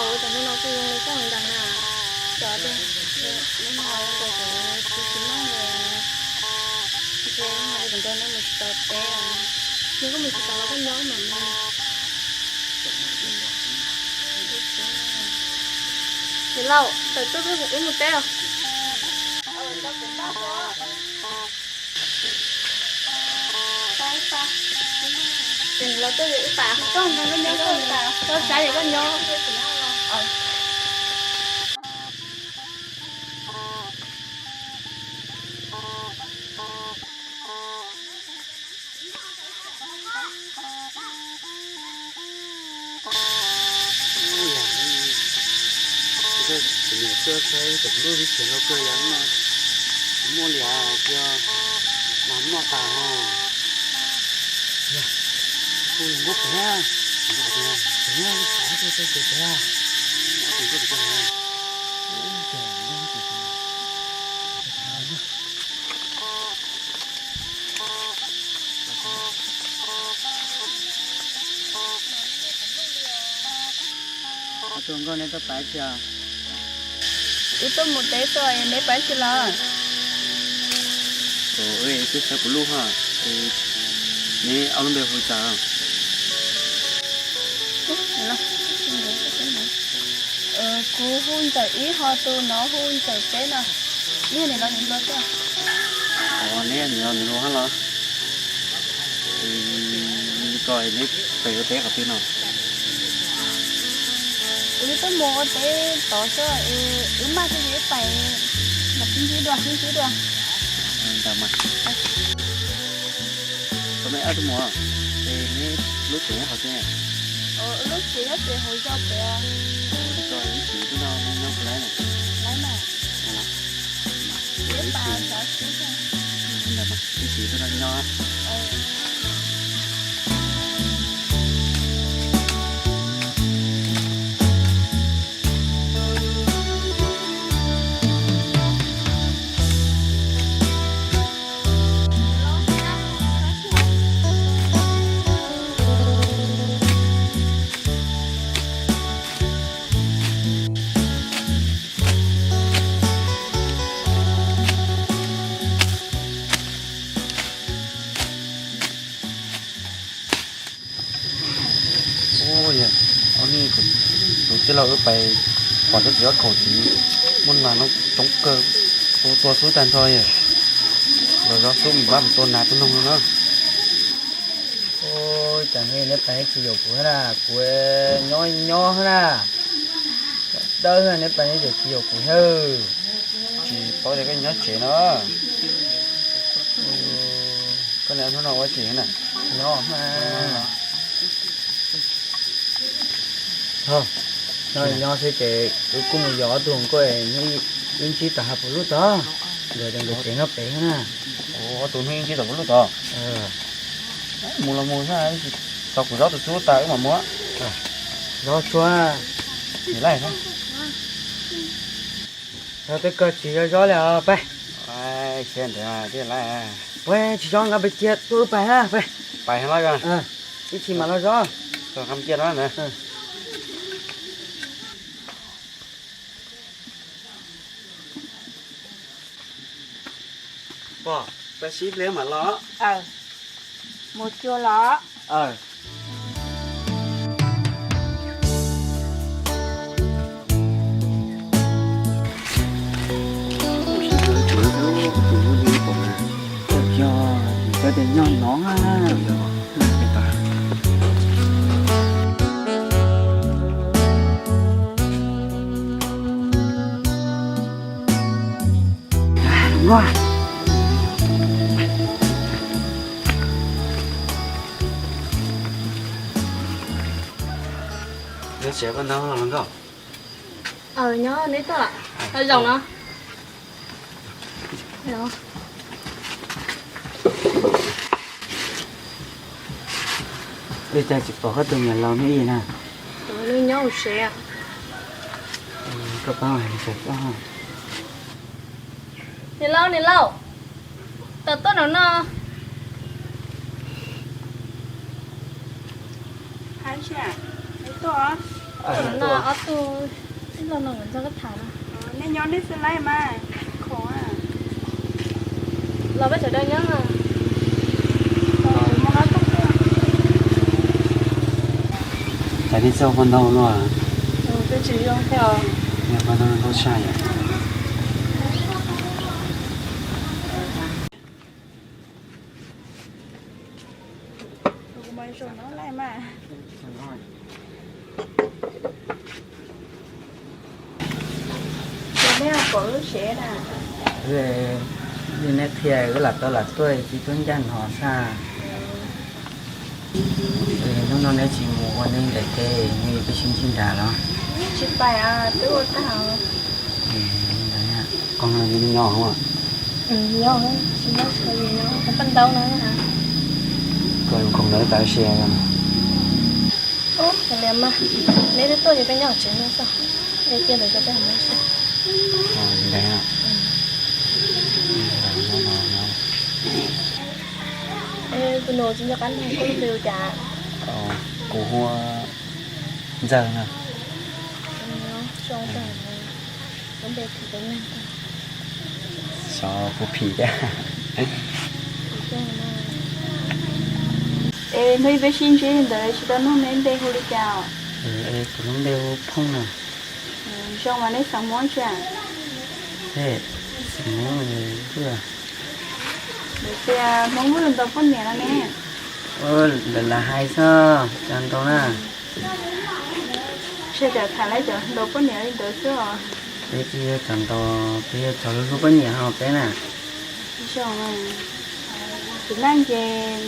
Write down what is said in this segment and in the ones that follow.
Ua cas hnub no kuj zoo li koj nkees na. Cov hnub no zoo nkaus kuv tsis tsis meej li. Ntshe kuv nrog neb mus tsis tau teb os. Neb koj mus tsis tau los koj nyob mam mus. Niam laus, tawm tuaj peb mus wb mus teb os. Ces niam laus tuaj yog wb pam, koj nkees koj nyob, koj saib yog koj nyob. Tus niam tuaj saib tus lub vib chiv no kawg, yog no muaj li cas nag noj tas ho. Yog, kuj nqus pem, nqus pem, pem, pem, pem, pem. Tus nkauj, neb tuaj pab tsi os? Wb tuaj mus teb tso, neb pab tsi los? Twb xav kuv lub ho, neb ob lub npe hu li cas? Kuv hu Ntxawm ib, ho tus no hu Ntxawm peb no. Neb yog niam laus niam hluas thiab? Neb yog niam laus niam hluas hab los? Ko neb pem ua teb qhov twg no? Wb tuaj mus ua teb tod xwb, wb maj thiaj li wb pais, mas sib ntsib dua, sib ntsib dua. Ntawd mas. Tau me ab tuaj mus, es neb lub tsev nyob qhov twg? Wb lub tsev nyob pem hauv zos pem. Ko ib txiv tuaj no nyob puas laib na? Laib mas. Ib txiv tuaj no nyob. Ua, yog ob hnub tus tij laug wb pais pom tsob txiv ob kaum txiv muaj nas no coob kawg, tua tua xub tag nrho, yog los zov xub mus pab mus tua nas tua noog no na. Ua cas neb pais tsis yaum kuv thiab na, kuv nyob nyob thiab na, dawb thiab neb pais neb tseem tsis yaum kuv thiab. Tsis paub tias koj nyob tsev no. Koj niam hnub no ua tsi na? Nyob, nyob xwb ces wb kuj mus yos ob tug nkauj, wb ntsib tau hais puas lub tod, nkawd tias nkawd tsev nyob pem na. Ob tug hnub ntsib tau puas lub tod? Mus los mus xwb, tau kuv zov tus xub tas wb mam mus. Zov tsuag. Yog laj, yog tej koj tsis zov zov li os, pais. Pais, tsis zov nqa pais cia tuaj wb pais na, pais. Pais los, ib chim mam los zov. Nqa cia no na. Pog, peb sib pliag mam los. Mus cuag los. Yog, cov tias nyob no. Nyob tsev pab ntawd los nkauj. Nyob neb tuaj, zaum no. Ua cas tsis pom koj tus niam laus neb ib na? Nws nyob hauv tsev. Koj pab hais li cas koj? Niam laus, niam laus, tawm tuaj no no. Hais tsis, tuaj. No ob tug ib los no nkawd nrog koj tham no. Nej nyob nej xwb laij mas, khoom los peb sawv daws nyob. Cas nej txawj ua paj ntaub luaj? Paj ntaub nkauj tshaj yom. Wb, wb neb qhia wb lam tau lam tuaj tsis tub ncaj nov saj. Hnub no neb tsis mus ua neb nram teb, neb yuav peb sib ntsib nrad los? Tsis pais, twb ua tag. Qhov no yog neb nyob, nyob, tsis nyob, nyob paj ntaub no. Koj khoom ntawd tas sia. Ub, li mas neb twb tuaj ces peb nyob tsev no xwb, neb cia ntawd rau peb hauv no xwb. Tus no tsis nco qab nug, koj lub npe hu cas? Kuv hu ua Ntxawg no. Xyov puas phim thiab. Es hnub ib peb sib ntsib li ntawd tsis tau nug neb npe hu li cas os? Kuv lub npe hu Phoob no. Zoo mas neb xeem Hmoob tsi? Xeem Hmoob Vwj. Tias Hmoob Vwj ntaus poj niam no ne. Lawv lam hais xwb, cas ntaus na. Tsis tas tham lawv cov ntaus poj niam li ntawd xwb os. Peb twb yog cov ntaus, peb yog cov hlub hlub poj niam ho peb na. Zoo, tus neeg ces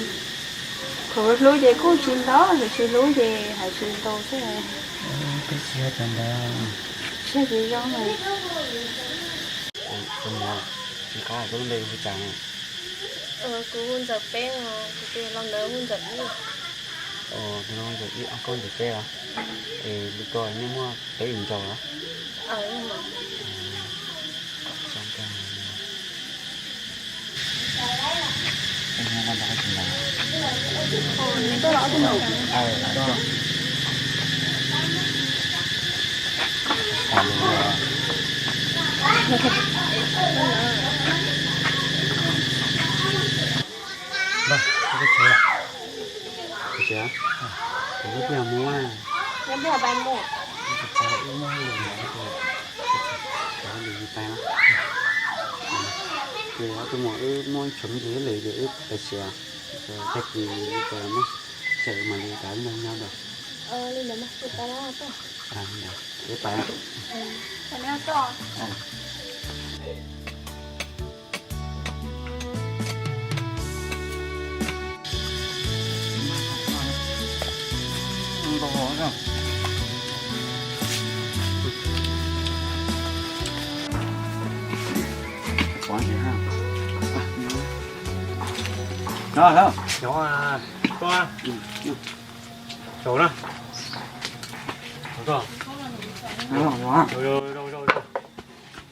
thaum hlub ces kuj tsis ntaus, thaum tsis hlub ces hais tsis ntaus xwb. Peb tsis yog cov ntawd. Tsis tsis zoo. Tus muam, tsis qab koj lub npe hu cas? Kuv hu Ntxawm Peb, kuv tus hluas nkauj hu Ntxawm Ib. Tus hluas nkauj Ntxawm Ib, koj Ntxawm Peb los? Es li ko nej muaj peb yim nraug los? Kuv lub peb mus, kuv lub peb mus, kuv lub peb mus, kuv lub peb mus, ces ob tug muam wb muaj tshuav me ntsis lwm ces wb pais siav, tag kis wb muab tseem mam li rov nrog nyob ntawd. Wb pais. Saud na.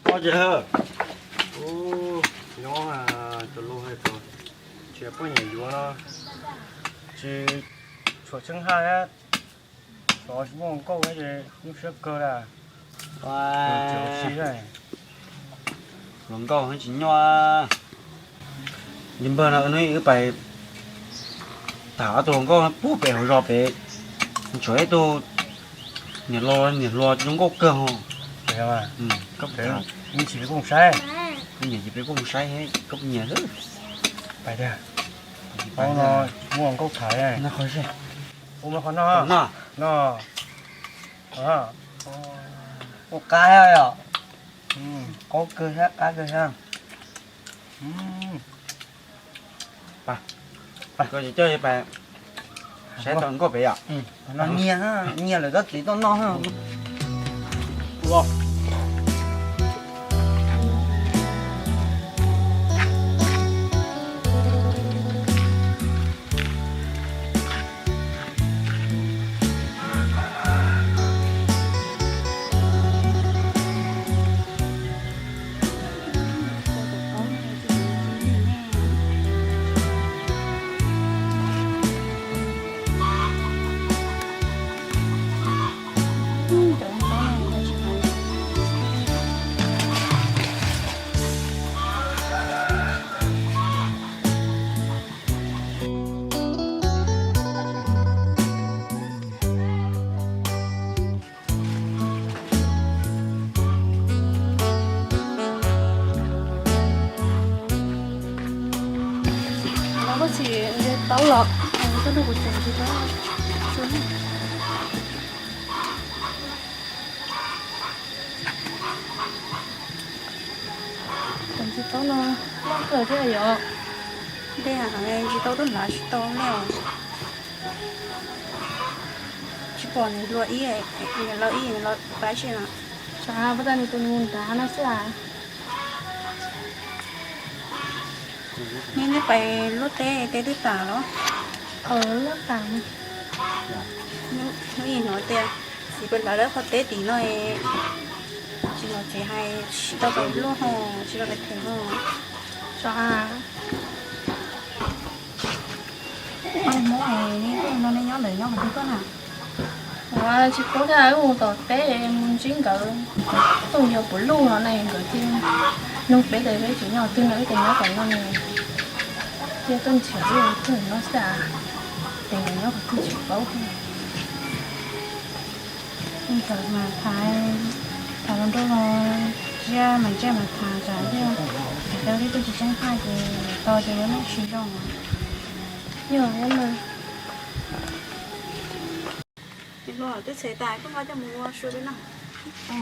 Ua ces nyob, cov lus hais tias tsis poj niam yuav no, tsis tshua txheeb haj thiab, xyov tsis muaj hluas nkauj thiab ces nyuaj siab kawg na. Hluas nkauj tsis nyuaj. Yog npawg no hnub wb pais tham ob tug hluas nkauj puag pem hauv zos pem, tshuav ib tug niam laus niam hluas zoo nkauj kawg hos. Koj niam ces peb kuj mus saib, koj niam, koj niam, muaj nkauj tham no qhov no, no, ua qab yom, qaub kawg thiab qab kawg thiab. Koj coj pais saib tau nkauj pem yom. Nyiag, nyiag lawm koj txiv tuaj noj. Kuv tseem tsis tau, tseem tsis tau no, loj kawg thiab yom. Dej heev, tsis tau tuaj hlav tsis tau li os. Tsis pom nws hlua ib, nws hlua ib, nws hlua pab si no. Xyov, puas tas nws tus nus nrad no xwb as. Nej, nej pais luaj teb, teb twb tas los? Luaj tas. Hnub ib hnov tias txiv pais hlawv lawv qhov teb tim no, tsis hnov txiv hais tsis tau pais luaj ho, tsis tau pais them ho. Xyov, Hmoob no nej nyob ntawd nyob qhov twg tuaj na? Ua tsis paub thiab, wb mus tom teb mus ntsib nkawd, tuaj yog puav luj no ne nkawd thiaj nug peb tias peb tseem nyob qhov twg no, wb tias nyob tom no ne, thiaj tuaj nrhiav wb tuaj no xwb. Ces nkawd nyob qhov twg tsis paub. Ntawd mas tham, tham los nrog los, tsiaj mas tsiaj mas tham tsam thiaj tham tau tej tug tsis tseeb haj ces to ces lub neej tsis zoo. Yog mas. Twb txhev tas koj nqa coj mus ua su peb noj.